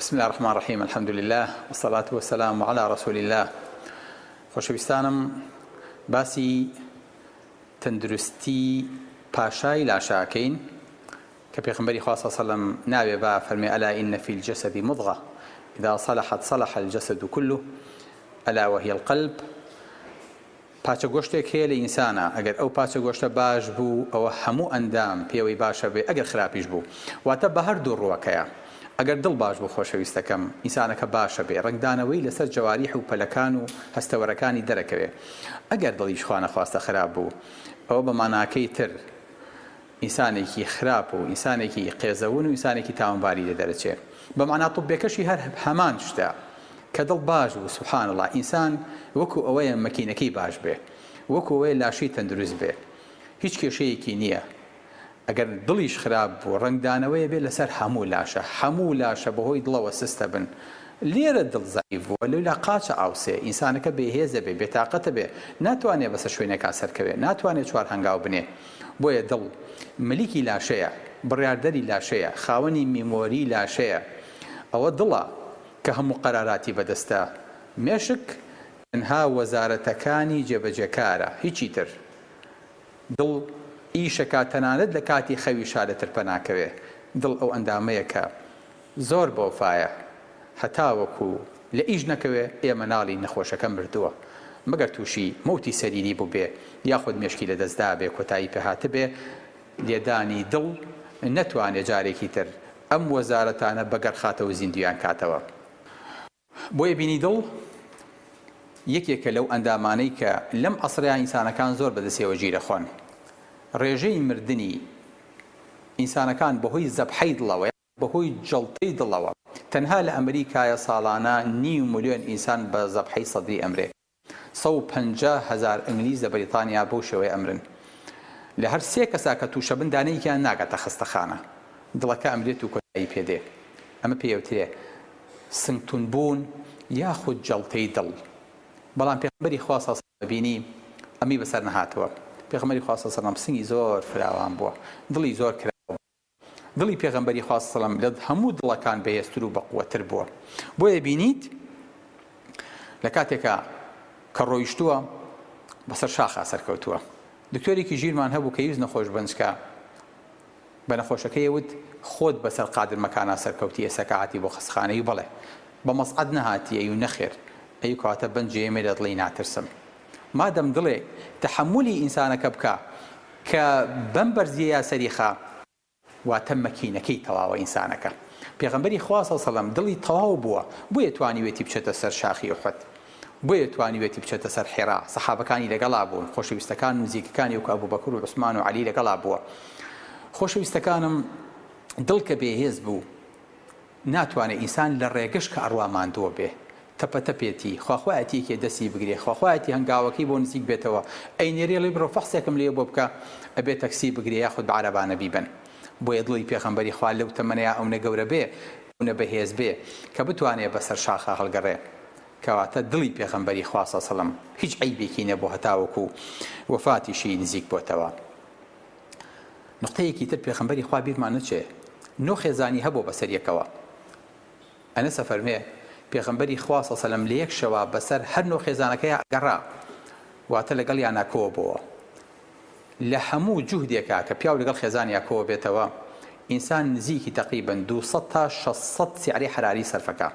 بسم اللە الرحمن الرحیم الحمد للە والصلاة والسلام علی رسول اللە خۆشەویستانم باسی تەندروستی پاشای لاشە ئەکەین کە پێغەمبەری خوا صلی سەلەم ناوێ با فەرمێ الا ان فی الجسد مضغە اذا صلحت صلح الجسد كله الا وهي القلب پارچە گۆشتێک هەیە لە ئینسانا ئەگەر ئەو پارچە گۆشتە باش بوو ئەوە هەموو ئەندام پێوەی باشە بێ ئەگەر خراپیش بوو واتە بە هەردوو ڕووەکەیە ئەگەر دڵ باش بوو خۆشەویستەکەم ئینسانەکە باشە بێ ڕەنگدانەوەی لەسەر جەواریح و پەلەکان و هەستەوەرەکانی دەرەکەوێ ئەگەر دڵیش خوانەخواستە خراپ بوو ئەوە بە ماناکەی تر ئینسانێکی خراپ و ئینسانێکی قێزەون و ئینسانێکی تاوانباری لێ دەرەچێ بە مانا طبێکەشی هەر هەمان شتە کە دڵ باش بوو سبحان اللە ئینسان وەکو ئەوەیە مەکینەکەی باش بێ وەکو ئەوەیە لاشەی تەندروست بێ هیچ کێشەیەکی نییە ئەگەر دڵیش خراپ بوو ڕەنگدانەوەیە بێ لەسەر هەموو لاشە هەموو لاشە بەهۆی دڵەوە سستە بن لێرە دڵ زەعیف بووە لەولا قاچە ئاوسێ ئینسانەکە بێهێزە بێ بێتاقەتە بێ ناتوانێ بەسەر شوێنێکا سەرکەوێ ناتوانێ چوار هەنگاو بنێ بۆیە دڵ ملیکی لاشەیە، بڕیاردەری لاشەیە، خاوەنی میمۆری لاشەیە. ئەوە دڵە کە هەموو قەراراتی بەدەستە. مێشک تەنها وەزارەتەکانی جێبەجێکارە، هیچی تر. دڵ ئیشەکا تەنانەت لە کاتی خەویشا لە ترپە ناکەوێ. دڵ ئەو ئەندامەیە کە زۆر بەوەفایە هەتاوەکو لە ئیش نەکەوێ ئێمە ناڵین نەخۆشەکە مردووە مەگەر تووشی مەوتی سەریری بووبێ یاخود مێشکی لەدەست دابێ کۆتایی پێهاتبێ لێدانی دڵ نەتوانێ جارێکی تر ئەم وەزارەتانە بەگەڕخاتەوە زیندویان کاتەوە. بۆیە بینی دڵ یەکێکە لەو ئەندامانەی کە لەم عەسرەیا ئینسانەکان زۆر بەدەستیەوە گیرەخۆن. ڕێژەی مردنی ئینسانەکان بەهۆی زەبحەی دڵەوە یان بەهۆی جەڵتەی دڵەوە تەنها لە ئەمریکایە ساڵانە نیو ملیۆن ئینسان بە زەبحەی سەدری ئەمرێ. 150 هەزار ئینگلیز لە بەریتانیا بەو شێوەیە ئەمرن. لە هەر سێ کەسا کە تووشەبن دانەیەکیان ناگاتە خەستەخانە. دڵەکە ئەمرێت و کۆتایی پێ دێ. ئەمە پێی ئەوترێ سنگ توند بوون یاخود جەڵتەی دڵ. بەڵام پێغەمبەری خوا صلی اللە بینی ئەمەی بەسەر نەهاتووە. پێغەمبەری خوا صلی اللە سنگی زۆر فراوان بووە. دڵی زۆر کراوە بووە. دڵی پێغەمبەری خوا صلی اللە لە هەموو دڵەکان بەهێزتر و بەقوەتر بووە. بۆیە بینیت لە کاتێکا کە ڕۆیشتووە بەسەر شاخا سەرکەوتووە. دکتۆرێکی ژیرمان هەبوو کە یوز نەخۆش بنچکە بە نەخۆشەکەی وت خۆت بەسەر قادرمەکانا سەرکەوتی ئێستا کە هاتی بۆ خەستخانە ی بەڵێ بە مەسعەد نەهاتی ئەی و نەخێر ئەی کەواتە بەم جێیەمێ لە دڵی ناترسم مادەم دڵێ تەحەمولی ئینسانەکە بکا کە بەم بەرزیەیا سەری خا واتە مەکینەکەی تەواوە ئینسانەکە پێغەمبەری خوا صلی سەلەم دڵی تەواو بووە بۆیە توانیوێتی بچێتە سەر شاخی ئوحد بۆیە توانیوێتی بچێتە سەر حیڕا سەحابەکانی لەگەڵا بوون خۆشەویستەکان و نزیکەکانی وەکو ئەبوبەکر و عوسمان و عەلی لەگەڵا بووە خۆشەویستەکانم دڵ کە بێهێز بوو ناتوانێ ئینسان لە ڕێگەش کە ئەڕوا ماندووە بێ تەپە تەپێتی خواخوایەتی یەکێ دەستی بگرێ خواخوایەتی هەنگاوەکەی بۆ نزیک بێتەوە ئەینێرێ ڵێ بڕۆ فەحسێکم لێ بۆ بکە ئەبێ تەکسی بگرێ یاخود بە عەرەبانە بیبەن بۆیە دڵی پێغەمبەری خوا لەو تەمەنەیا ئەونە گەورە بێ ئەونە بەهێز بێ کە بتوانێ بەسەر شاخا هەڵگەڕێ کەواتە دڵی پێغەمبەری خوا صلی سلم هیچ عەیبێکی نەبوو هەتاوەکو وەفاتیشی نزیک بۆتەوە. نوقتەیەکی تر پێغەمبەری خوا بیرمان نەچێ نۆ خێزانی هەبووە بەسەر یەکەوە ئەنەس ئەفەرموێ پێغەمبەری خوا صلی سلم لە یەک شەوا بەسەر هەر نۆ خێزانەکەیا ئەگەڕا واتە لەگەڵیانا کۆ بۆوە لە هەموو جوهدێکا کە پیاو لەگەڵ خێزانیا کۆ بێتەوە ئینسان نزیکی تەقریبەن 200 تا 600 سعرەی حەراری سەرفەکا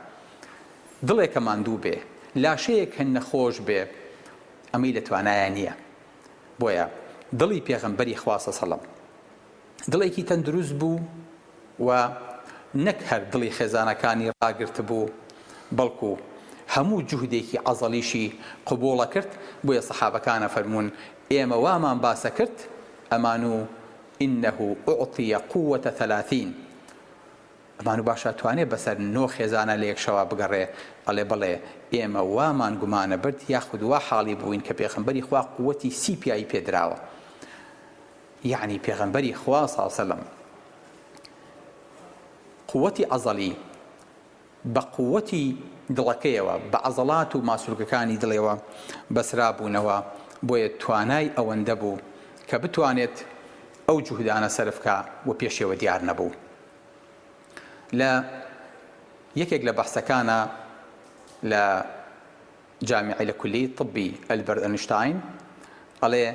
دڵێکە ماندوو بێ لاشەیەک هە نەخۆش بێ ئەمەی لە توانایا نییە بۆیە دڵی پێغەمبەری خوا صلی دڵێکی تەندروست بوو و نەک هەر دڵی خێزانەکانی ڕاگرتبوو بەڵکو هەموو جوهدێکی عەزەڵیشی قبوڵە کرد بۆیە سەحابەکان ئەفەرموون ئێمە وامان باسە کرد ئەمانو انه اعطی قوة ثلاثین ئەمانو باشە توانێ بەسەر نۆ خێزانا لە یەک شەوا بگەڕێ؟ ئەڵێ بەڵێ، ئێمە وامان گومانە برد یاخود وا حاڵی بووین کە پێغەمبەری خوا قووەتی سی پیاوی پێ دراوە. یەعنی پێغەمبەری خوا صلی سلم قووەتی عەزەڵی بە قووەتی دڵەکەیەوە بە عەزەڵات و ماسولکەکانی دڵێوە بەسرابوونەوە بۆیە توانای ئەوەندە بوو کە بتوانێت ئەو جوهدانە سەرف کا و پێشێوە دیار نەبوو. لە. یەکێک لە بەحسەکانە لە جامیعی لە کولیەی طبی ئەلبەرت ئەنشتاین ئەڵێ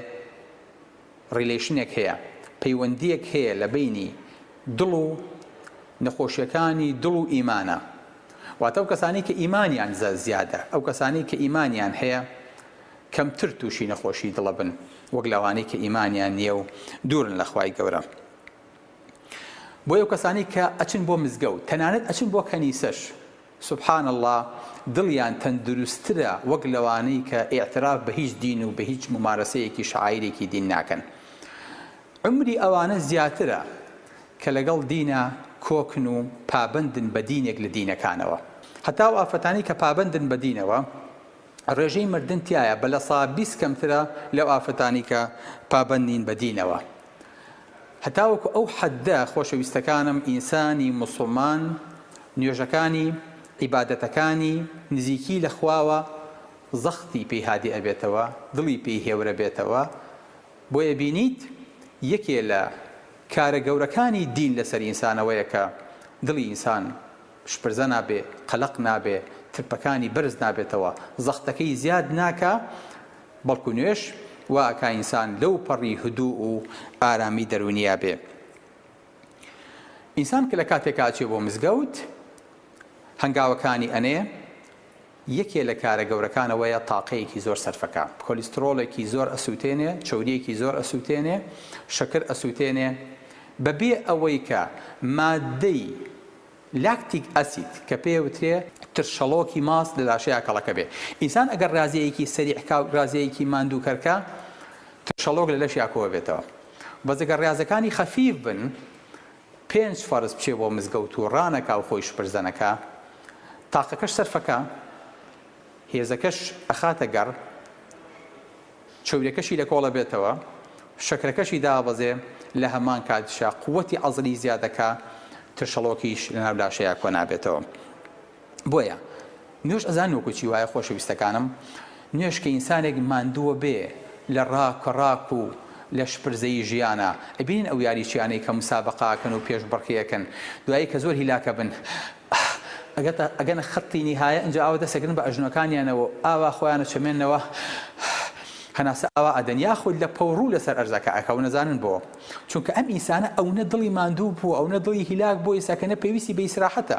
relation ێک هەیە، پەیوەندییەک هەیە لە بەینی دڵ و نەخۆشیەکانی دڵ و ئیمانە. واتە ئەو کەسانەی کە ئیمانیان زیادە، ئەو کەسانەی کە ئیمانیان هەیە کەمتر تووشی نەخۆشی دڵ ئەبن وەک لەوانەی کە ئیمانیان نییە و دوورن لە خوای گەورە. بۆیە ئەو کەسانەی کە ئەچن بۆ مزگەوت، تەنانەت ئەچن بۆ کەنیسەش، سبحان اللە دڵیان تەندروستترە وەک لەوانەی کە ئیعتراف بە هیچ دین و بە هیچ مومارەسەیەکی شەعایرێکی دین ناکەن. عومری ئەوانە زیاترە کە لەگەڵ دینا کۆکن و پابەندن بە دینێک لە دینەکانەوە. هەتا ئەو ئافرەتانەی کە پابەندن بە دینەوە ڕێژەی مردن تیایا بە 20% کەمترە لەو ئافرەتانەی کە پابەند نین بە دینەوە. هەتاوەکو ئەو حەددە خۆشەویستەکانم ئینسانی موسڵمان نوێژەکانی، عیبادەتەکانی، نزیکی لە خواوە زەختی پێی هادی ئەبێتەوە، دڵی پێی هێورەبێتەوە، بۆیە بینیت یەکێ لە کارە گەورەکانی دین لەسەر ئینسان ئەوەیە کە دڵی ئینسان شپرزە نابێ، قەلەق نابێ، ترپەکانی بەرز نابێتەوە، زەختەکەی زیاد ناکا، بەڵکو نوێژ وا ئەکا ئینسان لەو پەڕی هدوء و ئارامی دەروونیا بێ. ئینسان کە لە کاتێکا ئەچێ بۆ مزگەوت هەنگاوەکانی ئەنێ، یەکێ لە کارە گەورەکان ئەوەیە تاقەیەکی زۆر سەرفەکا، کۆلیسترۆڵێکی زۆر ئەسووتێنێ، چەورییەکی زۆر ئەسووتێنێ، شەکر ئەسووتێنێ، بەبێ ئەوەی کە ماددەی lactic acid کە پێی ئەوترێ ترشەڵۆکی ماست لە لاشەیا کەڵەکە بێ. ئینسان ئەگەر ڕازیەیەکی سەریع کا و ڕازیەیەکی ماندووکەر کا ترشەڵۆک لە لەشیا کۆئەبێتەوە. بەس ئەگەر ڕیازەکانی خەفیف بن پێنج فەرز بچێ بۆ مزگەوت و ڕانەکا و خۆی شپرزە نەکا تاقەکەش سەرفەکا هێزەکەش ئەخاتە گەڕ چەوریەکەشی لە کۆڵ ئەبێتەوە، شەکرەکەشی دابەزێ، لە هەمان کاتیشا قوەتی عەزڵی زیاد ئەکا، ترشەڵۆکیش لە ناو لاشەیا کۆ نابێتەوە. بۆیە نوێژ ئەزانن وەکو چی وایە خۆشەویستەکانم؟ نوێژ کە ئینسانێک ماندووە بێ لە ڕاکەڕاک و لە شپرزەیی ژیانا، ئەبینن ئەو یاریچیانەی کە مسابەقە ئەکەن و پێشبڕکێ ئەکەن، دوایی کە زۆر هیلاک ئەبن، ئەگەتە ئەگەنە خەتی نیهایە ئینجا ئاوا دەست ئەگرن بە ئەژنۆکانیانەوە و ئاوا خۆیان ئەچەمێننەوە هەناسە ئاوا ئەدەن یاخود لە پەوڕوو لەسەر ئەرزەکە ئەکەون ئەزانن بۆ چونکە ئەم ئینسانە ئەونە دڵی ماندوو بووە ئەونە دڵی هیلاک بووە ئێستا کە نە پێویستی بە ئیسراحەتە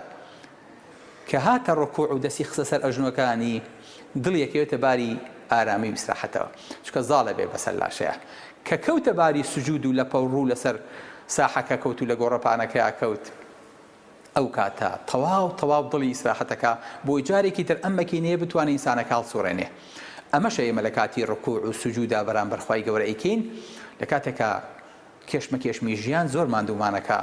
کە هاتە ڕکوع و دەستی خستە سەر ئەژنۆکانی دڵی ئەکەوێتە باری ئارامی و ئیسراحەتەوە چونکە زاڵ ئەبێ بەسەر لاشەیا کە کەوتە باری سجود و لە پەوڕوو لەسەر ساحەکە کەوت و لە گۆڕەپانەکەیا کەوت ئەو کاتە تەواو تەواو دڵی ئیسراحەت ئەکا بۆی جارێکی تر ئەم مەکینەیە بتوانێ ئینسانەکە هەڵسوڕێنێ ئەمەشە ئێمە لە کاتی ڕکوع و سجودا بەرامبەر خوای گەورە ئەیکەین لە کاتێکا کێشمەکێشمی ژیان زۆر ماندوومان ئەکا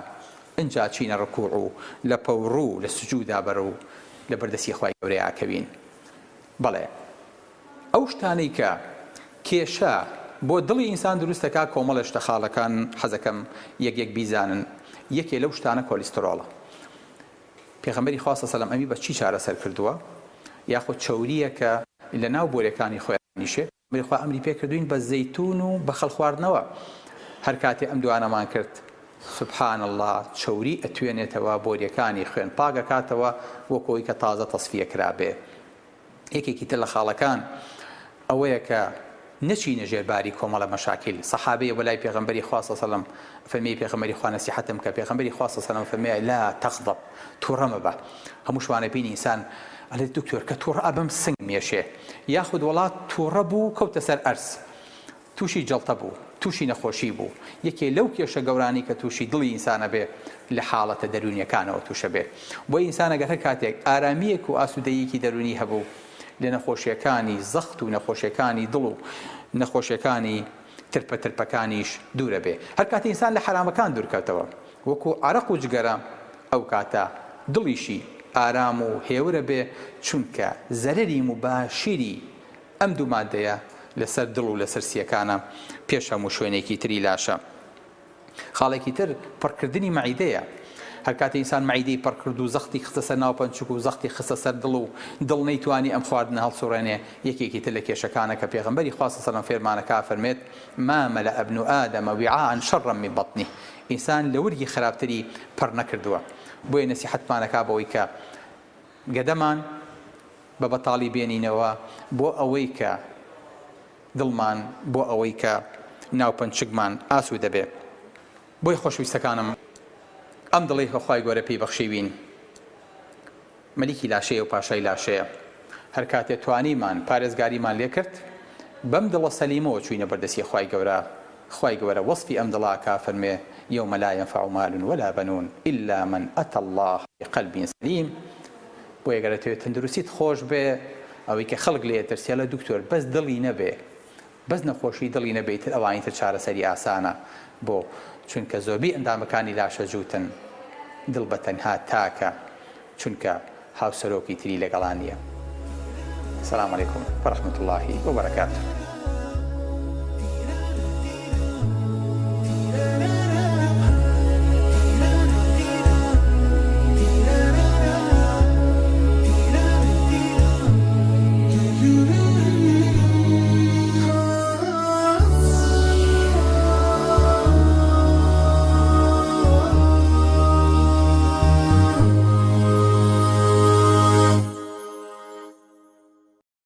ئنجا چینە ڕکوع و لە پەوڕوو لە سجودا بەرەو لە بەردەستی خوای گەورەیا ئەکەوین بەڵێ ئەو شتانەی کە کێشە بۆ دڵی ئینسان دروست دەکا کۆمەڵێ شتە خاڵەکان حەزەکەم یەک یەک بیزانن یەکێ لەو شتانە کۆلیسترۆڵە پێغەمبەری خوا صلی سەلام ئەمی بە چی چارەسەر کردووە یاخود چەورییە کە لە ناو بۆرێکانی خۆیان نیشێ پێغەمبەری خوا ئەمری پێ کردووین بە زەیتون و بە خەل خواردنەوە هەر کاتێ ئەم دوانەمان کرد سبحان اللە چەوری ئەتوێنێتەوە بۆریەکانی خوێن پاک ئەکاتەوە وەکو ئەوەی کە تازە تەسفیە کرابێ. یەکێکی تر لە خاڵەکان ئەوەیە کە نەچینە ژێر باری کۆمەڵە مەشاکیل، سەحابەیە بۆ لای پێغەمبەری خوا صلی اللە علیە وسلم فەرمی پێغەمبەری خوا نەسیحەتم کە، پێغەمبەری خوا صلی اللە علیە وسلم فەرمی لا تغضب توڕە مەبە، هەموو شوانە بینی ئینسان ئەڵێ دکتۆر کە توڕە ئەبم سنگم یەشێ، یاخود وەڵا توڕە بوو کەوتە سەر ئەرز، تووشی جەڵتە بوو، تووشی نەخۆشی بوو، یەکێ لەو کێشە گەورانەی کە تووشی دڵی ئینسان ئەبێ لە حاڵەتە دەروونیەکانەوە تووشەبێ. بۆیە ئینسان ئەگەر هەر کاتێک ئارامییەک و ئاسوودەییەکی دەروونی هەبوو لە نەخۆشیەکانی زەخت و نەخۆشیەکانی دڵ و نەخۆشیەکانی ترپە ترپەکانیش دوورەبێ. هەر کاتێ ئینسان لە حەرامەکان دوورکەوتەوە وەکوو عەرەق و جگەرە ئەو کاتە دڵیشی ئارام و هێورەبێ چونکە زەرەری موباشیری ئەم دوو ماددەیە لەسەر دڵ و لەسەر سییەکانە پێش هەموو شوێنێکی تری لاشە. خاڵێکی تر پڕکردنی مەعیدەیە. هەرکاتێ ئینسان مەعیدەی پڕکرد و زەختی خستە سەر ناوپەنچک و زەختی خستە سەر دڵ و دڵ نەیتوانی ئەم خواردنە هەڵسوڕێنێ یەکێکی تر لە کێشەکانە کە پێغەمبەری خوا صلی اللە علیە و سلم فێرمانەکا فەرمێت ما ملأ ابن آدم وعاء شرا من بطنه ئینسان لە ورگی خراپتری پڕ نەکردووە بۆیە نەسیحەتمانەکا بەوەی کە. گەدەمان بە بەتاڵی بێنینەوە بۆ ئەوەی کە دڵمان بۆ ئەوەی کە ناوپەنچکمان ئاسوودە بێ. بۆیە خۆشەویستەکانم ئەم دڵەی کە خوای گەورە پێی بەخشیوین مەلیکی لاشەیە و پاشای لاشەیە هەر کاتێ توانیمان پارێزگاریمان لێ کرد بەم دڵە سەلیمەوە چوینە بەردەستی خوای گەورە خوای گەورە وەسفی ئەم دڵە ئەکا فەرموێ یوم لا ینفع مال ولا بنون الا من اتی اللە بقلب سلیم بۆیە گەر ئەتەوێ تەندروستیت خۆش بێ ئەوەی کە خەڵک لێ ئەترسێ ئەڵێ دکتۆر بەس دڵی نەبێ بەس نەخۆشی دڵی نەبێ ئیتر ئەوانی تر چارەسەری ئاسانە بۆ؟ چونکە زۆربەی ئەندامەکانی لاشە جووتن دڵ بە تەنها تاکە چونکە هاوسەرۆکی تری لەگەڵا نیە. سلام علیکم ورحمة اللە وبرکاته.